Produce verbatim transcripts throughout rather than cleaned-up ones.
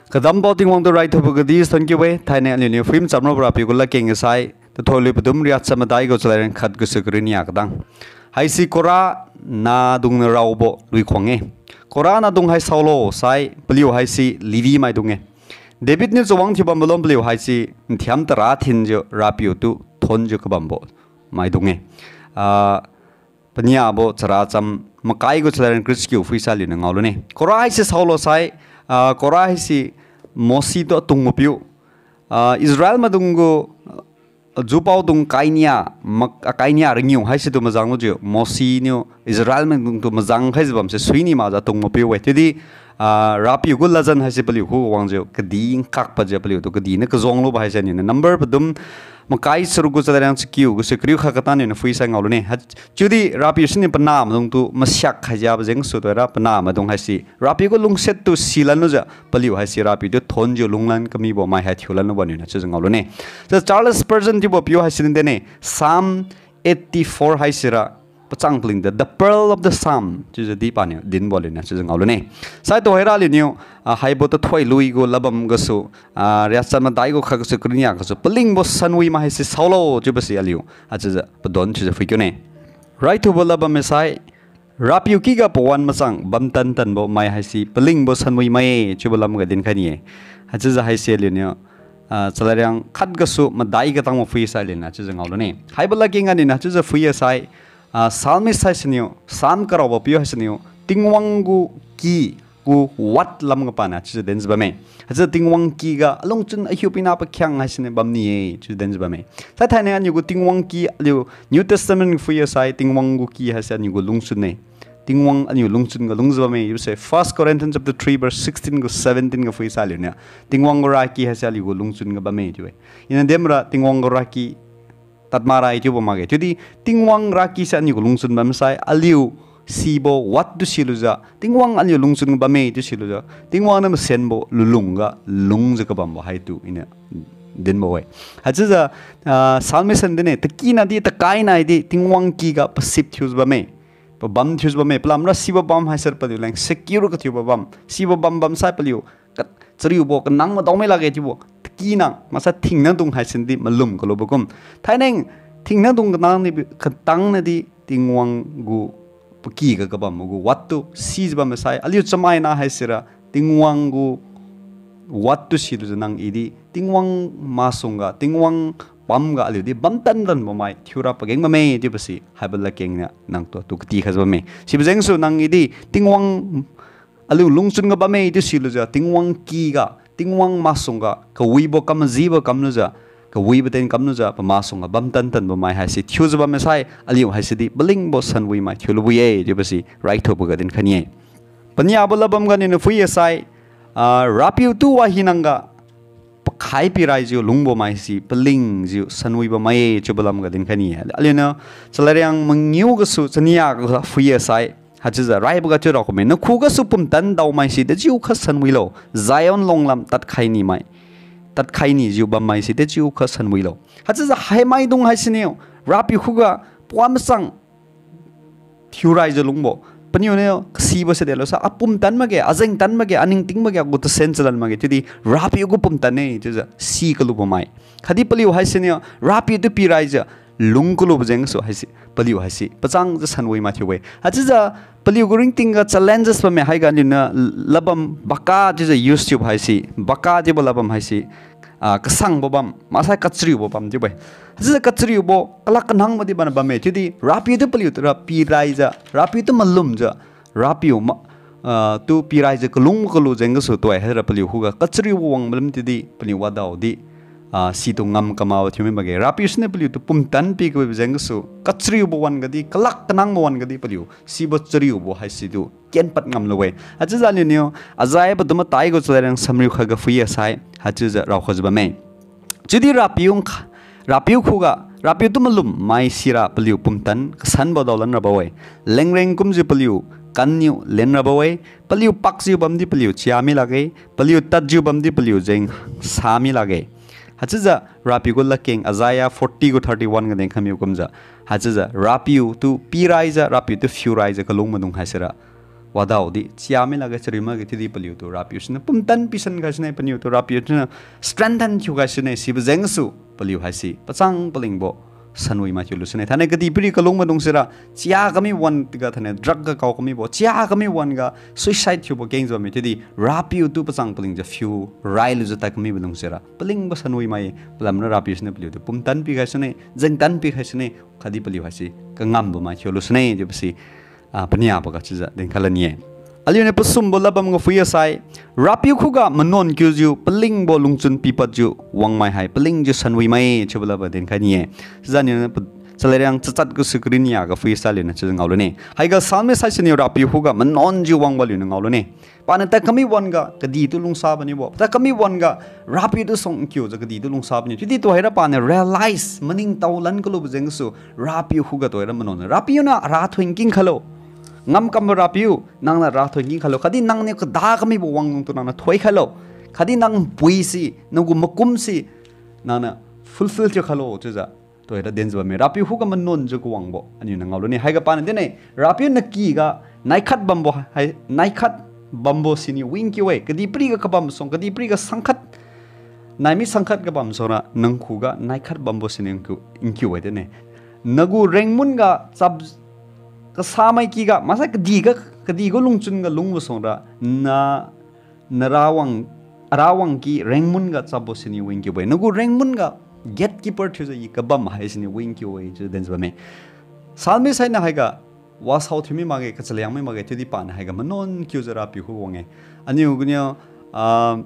Kadambo Tingwang tu raithubo gadi thonkiu-e, thainai aliuniu phuim chamrabo Rapiu gu ladkeng sai, Tathoilui padum riat chamadai gu chalariang khat gasu kariu nia katang. Haise Korah nahdung niu raobo lui khuang-e. Korah nahdung hai saolo sai, paliu haise Levi maidung-e. David niu chawang thiubam malom paliu haise nthiam tara thinjiu Rapiu tu thonjiu kabambo maidung-e. Ah, paniabo chara cham makai gu chalariang kariu chakiu phuisai aliuniu ngaolune. Korah haise saolo sai, ah, Korah haise Mose tu atungbo piu. Ah, Israel maidung gu, ah, jupaodung kainia, mak-, ah, kainia ringiu haise tu majang lujiu, Mose niu Israel maidung tu majang khaijiu bamse suini makjiu atungbo piu-e. Chiudi, ah, Rapiu gu ladjan haise paliu khu wangjiu, kadi nkak pajiu paliu tu kadi niu kajuang lubo haise aniu niu Number padum makai charuk gu chalariang chakiu gasu kariu khat katang niu phuisai ngaolune. Ha, chiudi Rapiu siniu panah maidung tu masiak khaijiabo jengsu tuhoira panah maidung haise Rapiu gu lungsiat tu silan lujiu paliu haise Rapiu tu thonjiu lunglan kamibo mai hai thiulan lubo niu chiujiu ngaolune. Sa Charles Spurgeon chiubo piu haise din dene, Psalm eighty-four haisira pachang paling de, the pearl of the Psalm chiujiu di paniu dinbo aliuniu chiujiu ngaolune. Sai tuhoira aliuniu, ah, haibo Tathoilui gu ladbam gasu, ah, riat chamadai gu khat gasu kariu nia gasu palingbo sanwi mai haise saolo chiubose aliu haichiujiu padon chiujiu phuikiune. Raithubo ladbam maisai, Rapiu kyga pawan machang bamtan tanbo mai haise palingbo sanwi mai-e chiubo lamga dinkhai ni-e. Haichiujiu haise aliuniu, ah, chalariang khat gasu madai katang ma phuisai aliuniu chiujiu ngaolune. Haibo ladkeng ganiu chiujiu phui-e sai, ah, Psalmist haisiniu Psalm karaobo piu haisiniu Tingwang gu ky gu wat lamga paniu chiujiu dinjiu bamme. Haichiujiu Tingwang kyga alungchun ahiu pina pakhiang haisiniu bamni-e chiujiu dinjiu bamme. Sai thainai aliu gu Tingwang ky aliu New Testament phui-e sai Tingwang gu ky haise aliu gu lungchun-e. Tingwang aliu lungchun ga lungjiu bamme chiubose First Corinthians chapter three verse sixteen gu seventeen ga phuisai aliuniu Tingwang gu raky haise aliu gu lungchun ga bamme chiu-e. Iniu demra Tingwang gu raky tad marai chiubo makge. Chiudi Tingwang raky se aliu gu lungchun bam sai aliu sibo wat tu silujiu Tingwang aliu lungchun ga bamme chiu silujiu Tingwang niu masenbo lulung ga lungjiu kabambo haitu iniu dinbo-e. Haichiujiu, ah, Psalmist din dene, takina di, takaina di Tingwang kyga pasip thiujiu bamme. Pabam thiujiu bamme, palamra sibo bam haise paliu leng secure kathiubo bam. Sibo bam bam sai paliu ka-, chariubo kanang madaomai lakge chiubo. Takina maksai thingnadung haise di malum kalubo kum. Thainai thingnadung kanang ni, katang nadi Tingwang gu paky ga kabam gu wat tu sijiu bam sai aliu chamaina haisira Tingwang gu wat tu silujiu nang i di Tingwang masuangga, Tingwang pamga aliu di bamtan tanbo mai thiura pageng bamme chiubose haibo ladkeng niu nangtu tu katikhaijiu bamme. Sibo jengsu nang i di Tingwang aliu lungchun ga bamme chiu silujiu Tingwang kyga, Tingwang masuangga kawibo kam majibo kamlujiu, kawibo ten kamlujiu pamasuangga bamtan tanbo mai haise thiujiu bamme sai aliu haise di palingbo sanwi mai thiulubo-e chiubose raithubo ga dinkhai ni-e. Paniabo ladbam ganiu phui-e sai, ah, Rapiu tu wahinangga pakhai piraijiu lungbo maise palingjiu sanwibo mai-e chiubo lamga dinkhai ni-e. Aliuniu chalariang mangiu gasu chania ga phui-e sai, haichiujiu raiboga chiu raokhai me, nakhugasu pumtan daomaise dejiukha sanwilo, Zion lunglam tadkhai ni mai, tadkhai nijiu bammaise dejiukha sanwilo. Haichiujiu haimaidung haisiniu Rapiu khuga pawan machang thiuraijiu lungbo. Paniuniu kasibo se delosai apumtan makge, ajengtan makge, aningting makge, agu tasen chalan makge, chiudi Rapiu gu pumtan-e chiujiu si kalubo mai. Khatdi paliu haisiniu Rapiu tu piraijiu lung kalubo jengsu haise paliu haise pachangjiu sanwi mai thiu-e. Haichiujiu paliu gu ringtingga challenges bamme haiga aliuniu ladbam baka chiujiu use thiubo haise, baka chiubo ladbam haise, ah, kasangbo bam maksai kachariubo bam chiu-e. Haichiujiu kachariubo kalak kanangbo di bana bamme chiudi Rapiu tu paliu tura piraijiu, Rapiu tu malumjiu, Rapiu ma, ah, tu piraijiu kalung kalu jeng gasu tuai haira paliu khuga kachariubo wang malum chiudi paliu wadaodi, ah, situ ngam kamakbo thiumi makge. Rapiu siniu paliutu pumtan pi kawibo jeng gasu kachariubo wan-ga di, kalak kanangbo wan-ga di paliu sibo chariubo haisitu kenpad ngamlo-e. Haichiujiu aliuniu Isaiah padum matai gu chalariang samriu khatga phui-e sai, haichiujiu raokhajiu bamme. Chiudi Rapiu nkha-, Rapiu khuga, Rapiu tu malum mai sira paliu pumtan kasanbo daolan rabo-e. Lengreng kumjiu paliu kanniu len rabo-e, paliu pakjiu bamdi paliu chiami lakge, paliu tadjiu bamdi paliu jeng sami lakge. Haichiujiu Rapiu gu ladkeng Isaiah forty gu thirty-one ga dengkhamiu kumjiu. Haichiujiu Rapiu tu piraijiu, Rapiu tu phiuraijiu kalung maidung haisira Wadaodi chia mi lakge, chari makge, chiudi paliutu Rapiu siniu pumtan pisan khai sune, paniutu Rapiu siniu strengthen thiu khai sune, sibo jengsu paliu haise pachang palingbo sanwi mai thiulu sune. Thainai kadihpiri kalung maidung sira, chia kami wan-ga thainai drug ga kao kamibo, chia kami wan-ga suicide thiubo kengjiu bamme, chiudi Rapiutu pachang palingjiu phiu railujiu tad kamibo dung sira palingbo sanwi mai, palamra Rapiu siniu paliutu pumtan pikhai sune, jengtan pikhai sune, khatdi paliu haise kangambo mai thiulu sune chiubo si, ah, paniaboga chiujiu dinkhai lani-e. Aliuniu pasumbo ladbam ga phui-a sai, Rapiu khuga manuan kiujiu palingbo lungchun pipadjiu wangmai hai palingjiu sanwi mai chiubo ladbo dinkhai ni-e. Chiujiu aliuniu pa-, Chalairiang chachat gasu kariu nia ga phui-a sai aliuniu chiujiu ngaolune. Haiga Psalmist haisiniu Rapiu khuga manuanjiu wangbo aliuniu ngaolune. Paniu tad kami wan-ga kaditu lungsabo niubo, tad kami wan-ga Rapiutu suang nkiujiu kaditu lungsabo niu. Chiudi tuhoira paniu realize maningtao lan kalubo jengsu Rapiu khuga tuhoira manuan. Rapiu, na arathoi nking khailo. Ngamkambo Rapiu, nangniu arathoi nking khailo. Khatdi nangniu kada kamibo wangtu nangniu thoi khailo. Khatdi nang puise, nagu makumse, nangniu fulfill thiu khailo chiujiu tuhoira dinjiu bamme. Rapiu khuga manuanjiu kawangbo aliuniu ngaolune. Haiga paniu dinne, Rapiu nakyga naikhat bambo hai, naikhat bambo siniu wi nkiu-e. Kadihpiriga kabam suang, kadihpiriga sangkhat, naimi sangkhat ga bam suangra nang khuga naikhat bambo siniu nkiu, nkiu-e dinne. Nagu rengmun ga chap, kasamai kyga, maksai kadihga, kadihga lungchun ga lungbo suangra, na, narawang, arawang ky rengmun ga chapbo siniu wi nkiu-e. Nagu rengmun ga gatekeeper thiujiu i kabam haisiniu wi nkiu-e chiu dinjiu bamme. Psalmist hainiu haiga wasao thiumi makge, kachaliang mi makge, chiudi paniu haiga manuan kiujiu Rapiu khuga wang-e. Aliu ganiu, ah,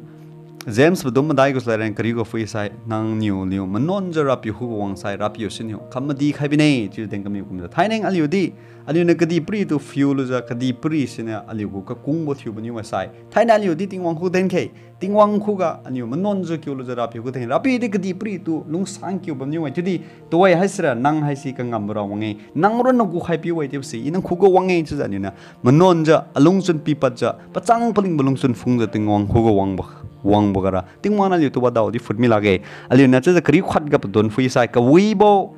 James padum madai gasu Chalairiang kariu ga phui-a sai, nangniu liu manuanjiu Rapiu khuga wang sai, Rapiu siniu kam madi khai bine chiu din kami kumjiu. Thainai aliudi, aliuniu kadihpiritu phiulujiu, kadihpiri siniu aliugu kakungbo thiubo niu-e sai, thainai aliudi Tingwang khuga din khe. Tingwang khuga aliu manuanjiu kiulujiu Rapiu khuga din khe. Rapiudi kadihpiritu lungsang kiu bamniu-e. Chiudi tuhoi haisira nang haise kangambo rawang-e, nang ronna gu khaipiu-e chiubo si, i nang khuga wang-e chiujiu aliuniu manuanjiu, alungchun pipadjiu, pachang palingbo lungchun phungjiu Tingwang khuga wangbo, wangbo gara Tingwang niu aliutu wadaodi phut mi lakge. Aliuniu chiujiu kariu khat ga padun phui-a sai, kawibo,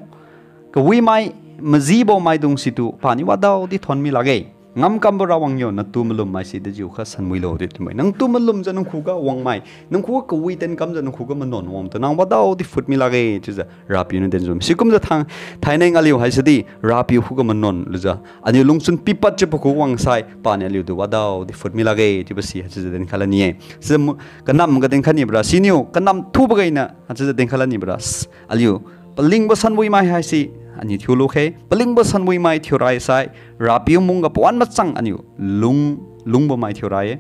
kawimai, majibo maidung situ paniu wadaodi thon mi lakge. Ngamkambo Rawang yo, natu malum maise dejiukha sanwilo chiu thiumai. Nangtu malumjiu nang khuga wangmai, nang khuga kawi ten kamjiu nang khuga manuan wangtu nang wadaodi phut mi lakge chiujiu Rapiu niu dinjiu bamme. Sikumjiu thang, thainai aliu haisidi Rapiu khuga manuan lujiu, aliu lungchun pipadjiu pakhuga wang sai, paniu aliutu wadaodi phut mi lakge chiubo si haichiujiu dinkhai lani-e. Sijiu mu-, kanam ga dinkhai nibora, siniu kanam thubo gana haichiujiu dinkhai lanibora, s-, aliu palingbo sanwi mai haise aliu thiulu khe. Palingbo sanwi mai thiurai sai, Rapiu mungga pawan machang aliu lung, lungbo mai thiurai-e.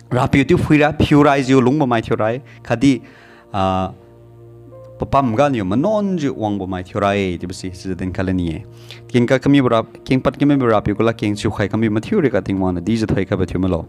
Rapiu tu phuira, phiuraijiu lungbo mai thiurai. Khatdi, ah, papamga aliu manuanjiu wangbo mai thiurai chiubo si, sijiu dinkhai lani-e. Kengkhat kamibo Ra-, kengpad kamibo Rapiu gu ladkeng chiukhai kami mathiu riga Tingwang niu dijiu thoikhaibo thiu milo.